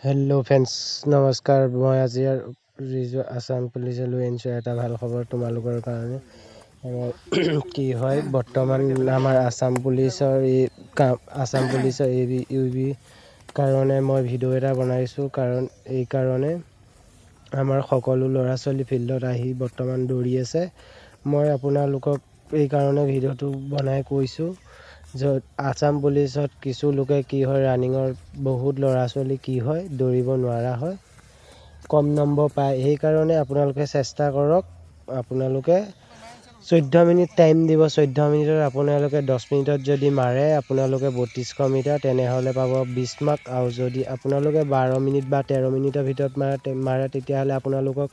Hello' friends, নমস্কাৰ। মই আজি ৰিজু আছাম পুলিচে লৈ আনিছোঁ এটা ভাল খবৰ তোমালোকৰ কাৰণে। কি হয়, বৰ্তমান আমাৰ আছাম পুলিচৰ এই আছাম পুলিচৰ এ বি, ইউ বি কাৰণে মই ভিডিঅ' এটা বনাইছোঁ। কাৰণ এইকাৰণে আমাৰ সকলো ল'ৰা ছোৱালী ফিল্ডত আহি বৰ্তমান দৌৰি আছে। মই আপোনালোকক এইকাৰণে ভিডিঅ'টো বনাই কৈছোঁ, য'ত আছাম পুলিচত কিছু লোকে কি হয়, ৰানিঙৰ বহুত ল'ৰা ছোৱালী কি হয়, দৌৰিব নোৱাৰা হয়, কম নম্বৰ পায়। সেইকাৰণে আপোনালোকে চেষ্টা কৰক। আপোনালোকে 14 মিনিট টাইম দিব, 14 মিনিটত আপোনালোকে 10 মিনিটত যদি মাৰে আপোনালোকে 3200 মিটাৰ, তেনেহ'লে পাব 20 মাৰ্ক। আৰু যদি আপোনালোকে 12 মিনিট বা 13 মিনিটৰ ভিতৰত মাৰে, তেতিয়াহ'লে আপোনালোকক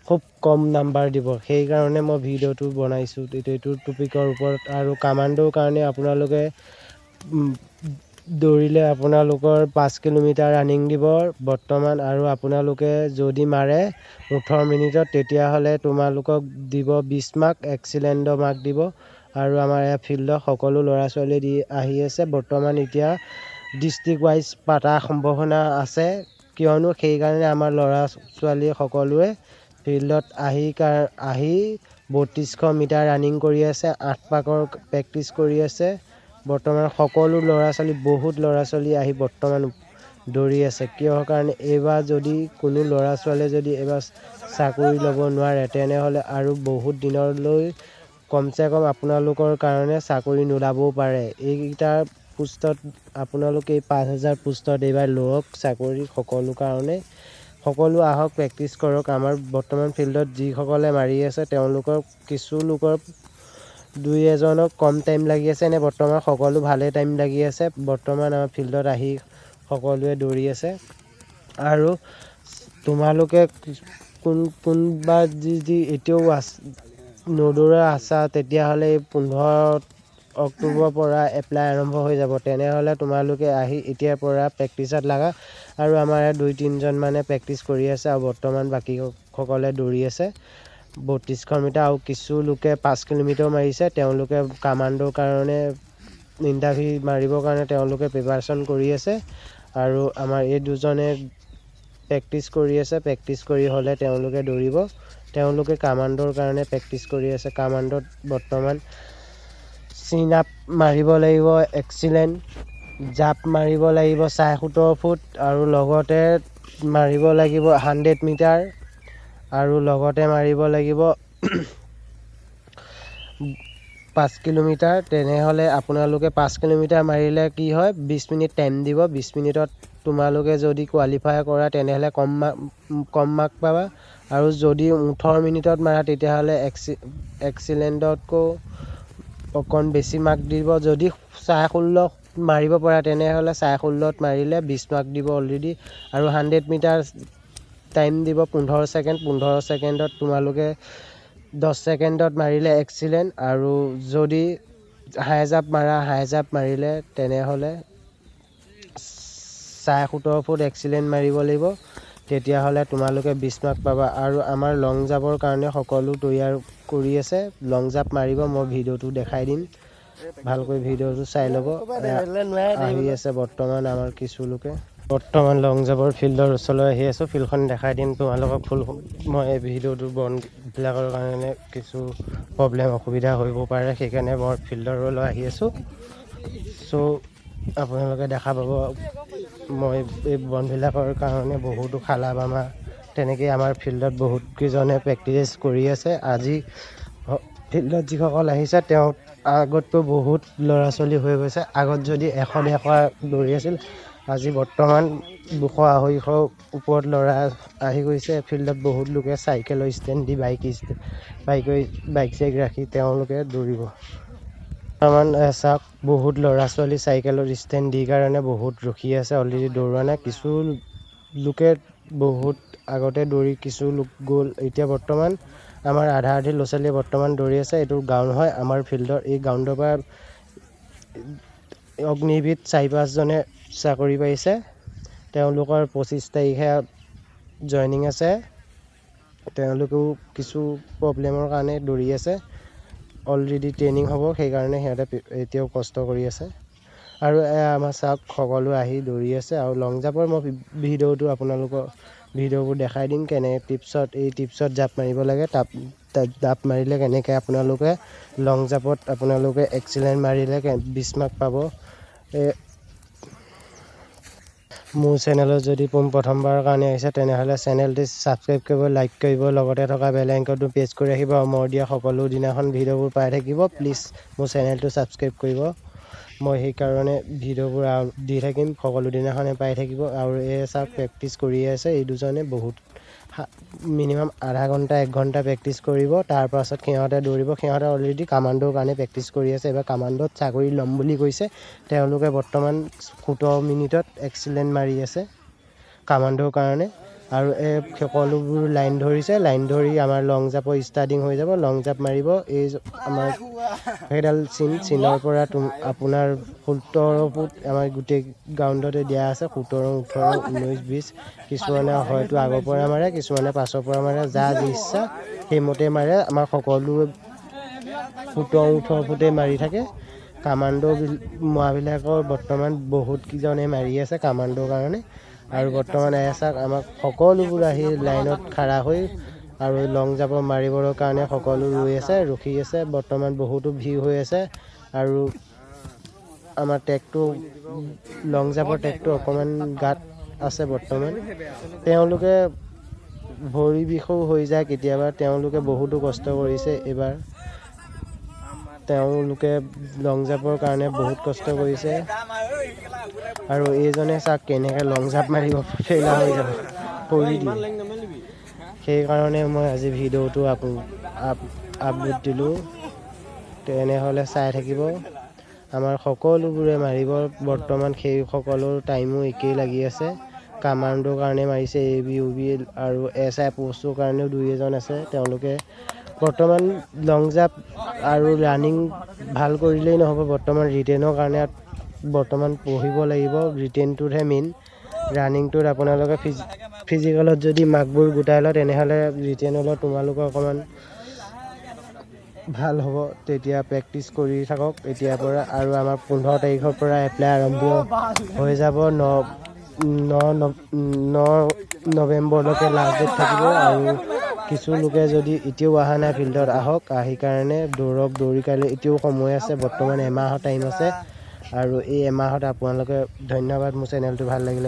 খুব কম নাম্বাৰ দিব। সেইকাৰণে মই ভিডিঅ'টো বনাইছোঁ এইটো টপিকৰ ওপৰত। আৰু কামাণ্ডোৰ কাৰণে আপোনালোকে দৌৰিলে আপোনালোকৰ 5 কিলোমিটাৰ ৰানিং দিব বৰ্তমান। আৰু আপোনালোকে যদি মাৰে 18 মিনিটত, তেতিয়াহ'লে তোমালোকক দিব 20 মাৰ্ক, এক্সিলেণ্টৰ মাৰ্ক দিব। আৰু আমাৰ ইয়াত ফিল্ডত সকলো ল'ৰা ছোৱালী দি আহি আছে বৰ্তমান। এতিয়া ডিষ্ট্ৰিক্ট ৱাইজ পতাৰ সম্ভাৱনা আছে, কিয়নো সেইকাৰণে আমাৰ ল'ৰা ছোৱালী সকলোৱে ফিল্ডত আহি 3200 মিটাৰ ৰানিং কৰি আছে, 8 পাকৰ প্ৰেক্টিচ কৰি আছে। বৰ্তমান সকলো ল'ৰা ছোৱালী, বহুত ল'ৰা ছোৱালী আহি বৰ্তমান দৌৰি আছে। কিহৰ কাৰণে? এইবাৰ যদি কোনো ল'ৰা ছোৱালীয়ে যদি এইবাৰ চাকৰি ল'ব নোৱাৰে, তেনেহ'লে আৰু বহুত দিনলৈ কমচে কম আপোনালোকৰ কাৰণে চাকৰি নোলাবও পাৰে। এইকেইটা পোষ্টত আপোনালোকে এই 5000 পোষ্টত এইবাৰ লওক চাকৰি। সকলো কাৰণে সকলো আহক, প্ৰেক্টিচ কৰক। আমাৰ বৰ্তমান ফিল্ডত যিসকলে মাৰি আছে, তেওঁলোকৰ কিছু লোকৰ দুই এজনক কম টাইম লাগি আছে, এনে বৰ্তমান সকলো ভালেই টাইম লাগি আছে। বৰ্তমান আমাৰ ফিল্ডত আহি সকলোৱে দৌৰি আছে। আৰু তোমালোকে কোন কোনোবা যি যি এতিয়াও নদৌৰা আছা, তেতিয়াহ'লে এই 15 অক্টোবৰৰ পৰা এপ্লাই আৰম্ভ হৈ যাব। তেনেহ'লে তোমালোকে আহি এতিয়াৰ পৰা প্ৰেক্টিচত লাগা। আৰু আমাৰ ইয়াত দুই তিনিজন মানে প্ৰেক্টিচ কৰি আছে আৰু বৰ্তমান বাকীসকলে দৌৰি আছে 3200 মিটাৰ। আৰু কিছু লোকে 5 কিলোমিটাৰ মাৰিছে। তেওঁলোকে কামাণ্ডোৰ কাৰণে ইণ্টাৰভিউ মাৰিবৰ কাৰণে তেওঁলোকে প্ৰিপাৰেশ্যন কৰি আছে। আৰু আমাৰ এই দুজনে প্ৰেক্টিচ কৰি আছে। প্ৰেক্টিচ কৰি হ'লে তেওঁলোকে দৌৰিব। তেওঁলোকে কামাণ্ডোৰ কাৰণে প্ৰেক্টিচ কৰি আছে। কামাণ্ডোত বৰ্তমান চিন আপ মাৰিব লাগিব, এক্সিলেণ্ট জাপ মাৰিব লাগিব 17.5 ফুট, আৰু লগতে মাৰিব লাগিব 100 মিটাৰ, আৰু লগতে মাৰিব লাগিব 5 কিলোমিটাৰ। তেনেহ'লে আপোনালোকে 5 কিলোমিটাৰ মাৰিলে কি হয়, 20 মিনিট টাইম দিব। 20 মিনিটত তোমালোকে যদি কোৱালিফাই কৰা, তেনেহ'লে কম মাৰ্ক পাবা। আৰু যদি 18 মিনিটত মাৰা, তেতিয়াহ'লে এক্সিলেণ্টতকৈও অকণ বেছি মাৰ্ক দিব। যদি 16.5 মাৰিব পৰা, তেনেহ'লে 16.5ত মাৰিলে 20 মাৰ্ক দিব অলৰেডি। আৰু 100 মিটাৰ টাইম দিব 15 ছেকেণ্ড। 15 ছেকেণ্ডত তোমালোকে 10 ছেকেণ্ডত মাৰিলে এক্সিলেণ্ট। আৰু যদি হাই জাম্প মাৰা, হাই জাম্প মাৰিলে তেনেহ'লে 17.5 ফুট এক্সিলেণ্ট মাৰিব লাগিব, তেতিয়াহ'লে তোমালোকে 20 মাৰ্ক পাবা। আৰু আমাৰ লং জাম্পৰ কাৰণে সকলো তৈয়াৰ কৰি আছে। লং জাম্প মাৰিব, মই ভিডিঅ'টো দেখাই দিম, ভালকৈ ভিডিঅ'টো চাই ল'ব। আহি আছে বৰ্তমান আমাৰ কিছু লোকে। বৰ্তমান লং জাম্পৰ ফিল্ডৰ ওচৰলৈ আহি আছোঁ। ফিল্ডখন দেখাই দিম তোমালোকক ফুল। মই এই ভিডিঅ'টো বনবিলাকৰ কাৰণে কিছু প্ৰব্লেম অসুবিধা হ'ব পাৰে, সেইকাৰণে মই ফিল্ডলৈ আহি আছোঁ। চ' আপোনালোকে দেখা পাব, মই এই বনবিলাকৰ কাৰণে বহুতো খালা বামা তেনেকেই আমাৰ ফিল্ডত বহুত কেইজনে প্ৰেক্টিচ কৰি আছে। আজি ফিল্ডত যিসকল আহিছে, তেওঁ আগতকৈ বহুত ল'ৰা ছোৱালী হৈ গৈছে। আগত যদি 100 150 দৌৰি আছিল, আজি বৰ্তমান 200 250 ওপৰত ল'ৰা আহি গৈছে ফিল্ডত। বহুত লোকে চাইকেলৰ ষ্টেণ্ড দি, বাইক চাইক ৰাখি তেওঁলোকে দৌৰিব। বৰ্তমান চাওক, বহুত ল'ৰা ছোৱালী চাইকেলৰ ষ্টেণ্ড দি কাৰণে বহুত ৰখি আছে, অলৰেডি দৌৰা নাই। কিছু লোকে বহুত আগতে দৌৰি কিছু লোক গ'ল। এতিয়া বৰ্তমান আমাৰ আধা আধি ল'ৰা ছোৱালীয়ে বৰ্তমান দৌৰি আছে। এইটো গ্ৰাউণ্ড হয় আমাৰ ফিল্ডৰ। এই গ্ৰাউণ্ডৰ পৰা অগ্নিবীৰ 4 5জনে চাকৰি পাইছে। তেওঁলোকৰ 25 তাৰিখে জইনিং আছে। তেওঁলোকেও কিছু প্ৰব্লেমৰ কাৰণে দৌৰি আছে। অলৰেডি ট্ৰেইনিং হ'ব, সেইকাৰণে সিহঁতে এতিয়াও কষ্ট কৰি আছে। আৰু এয়া আমাৰ চাওক, সকলো আহি দৌৰি আছে। আৰু লং জাম্পৰ মই ভিডিঅ'টো আপোনালোকৰ ভিডিঅ'বোৰ দেখাই দিম, কেনে টিপছত, এই টিপছত জাপ মাৰিব লাগে, তাপ জাপ মাৰিলে কেনেকৈ আপোনালোকে লং জাম্পত আপোনালোকে এক্সিলেণ্ট মাৰিলে 20 মাৰ্ক পাব। এই মোৰ চেনেলত যদি পোন প্ৰথমবাৰৰ কাৰণে আহিছে, তেনেহ'লে চেনেলটি ছাবস্ক্ৰাইব কৰিব, লাইক কৰিব, লগতে থকা বেল আইকনটো প্ৰেছ কৰি ৰাখিব আৰু মই দিয়া সকলো দিনাখন ভিডিঅ'বোৰ পাই থাকিব। প্লিজ মোৰ চেনেলটো ছাবস্ক্ৰাইব কৰিব, মই সেইকাৰণে ভিডিঅ'বোৰ দি থাকিম, সকলো দিনাখনে পাই থাকিব। আৰু এই চাওক, প্ৰেক্টিচ কৰিয়ে আছে এই দুজনে। বহুত মিনিমাম আধা ঘণ্টা এক ঘণ্টা প্ৰেক্টিচ কৰিব, তাৰপাছত সিহঁতে দৌৰিব। সিহঁতে অলৰেডি কামাণ্ডোৰ কাৰণে প্ৰেক্টিচ কৰি আছে, এইবাৰ কামাণ্ডোত চাকৰি ল'ম বুলি কৈছে। তেওঁলোকে বৰ্তমান 17 মিনিটত এক্সিলেণ্ট মাৰি আছে কামাণ্ডোৰ কাৰণে। আৰু এই সকলোবোৰ লাইন ধৰিছে, লাইন ধৰি আমাৰ লং জাম্পৰ ষ্টাৰ্টিং হৈ যাব, লং জাম্প মাৰিব। এই আমাৰ সেইডাল চিন, চিনৰ পৰা আপোনাৰ 17 ফুট আমাৰ গোটেই গ্ৰাউণ্ডতে দিয়া আছে, 17, 18, 19, 20। কিছুমানে হয়তো আগৰ পৰা মাৰে, কিছুমানে পাছৰ পৰা মাৰে, যাৰ যি ইচ্ছা সেইমতে মাৰে। আমাৰ সকলো 17, 18 ফুটেই মাৰি থাকে। কামাণ্ডো মৰাবিলাকৰ বৰ্তমান বহুত কেইজনে মাৰি আছে কামাণ্ডোৰ কাৰণে। আৰু বৰ্তমান এয়া চাওক, আমাক সকলোবোৰ আহি লাইনত খাৰা হৈ আৰু লং জাম্প মাৰিবৰ কাৰণে সকলো ৰৈ আছে, ৰখি আছে। বৰ্তমান বহুতো ভিৰ হৈ আছে। আৰু আমাৰ ট্ৰেকটো, লং জাম্পৰ ট্ৰেকটো অকণমান গাঁত আছে বৰ্তমান। তেওঁলোকে ভৰি বিষো হৈ যায় কেতিয়াবা। তেওঁলোকে বহুতো কষ্ট কৰিছে এইবাৰ, তেওঁলোকে লং জাম্পৰ কাৰণে বহুত কষ্ট কৰিছে। আৰু এইজনে চাওক কেনেকৈ লং জাম্প মাৰিব, ফেইলা হৈ যাব, পৰি দিয়ে। সেইকাৰণে মই আজি ভিডিঅ'টো আপলোড দিলোঁ। তেনেহ'লে চাই থাকিব, আমাৰ সকলোবোৰে মাৰিব বৰ্তমান। সেই সকলৰ টাইমো একেই লাগি আছে। কামাণ্ডোৰ কাৰণে মাৰিছে এ বি, ইউ বি আৰু এছ I পষ্টটোৰ কাৰণেও দুই এজন আছে। তেওঁলোকে বৰ্তমান লং জাম্প আৰু ৰানিং ভাল কৰিলেই নহ'ব, বৰ্তমান ৰিটেনৰ কাৰণে বৰ্তমান পঢ়িব লাগিব। ৰিটেনটোতহে মেইন, ৰানিংটোত আপোনালোকে ফিজিকেলত যদি মাৰ্কবোৰ গোটাই লয়, তেনেহ'লে ৰিটেনত তোমালোকৰ অকণমান ভাল হ'ব। তেতিয়া প্ৰেক্টিচ কৰি থাকক এতিয়াৰ পৰা। আৰু আমাৰ 15 তাৰিখৰ পৰা এপ্লাই আৰম্ভ হৈ যাব, 9 নৱেম্বৰলৈকে লাষ্ট ডেট থাকিব। আৰু কিছু লোকে যদি এতিয়াও অহা নাই, ফিল্ডত আহক, আহি কাৰণে দৌৰক। দৌৰি কাইলৈ এতিয়াও সময় আছে, বৰ্তমান এমাহৰ টাইম আছে। আৰু এই এমাহত আপোনালোকে, ধন্যবাদ, মোৰ চেনেলটো ভাল লাগিলে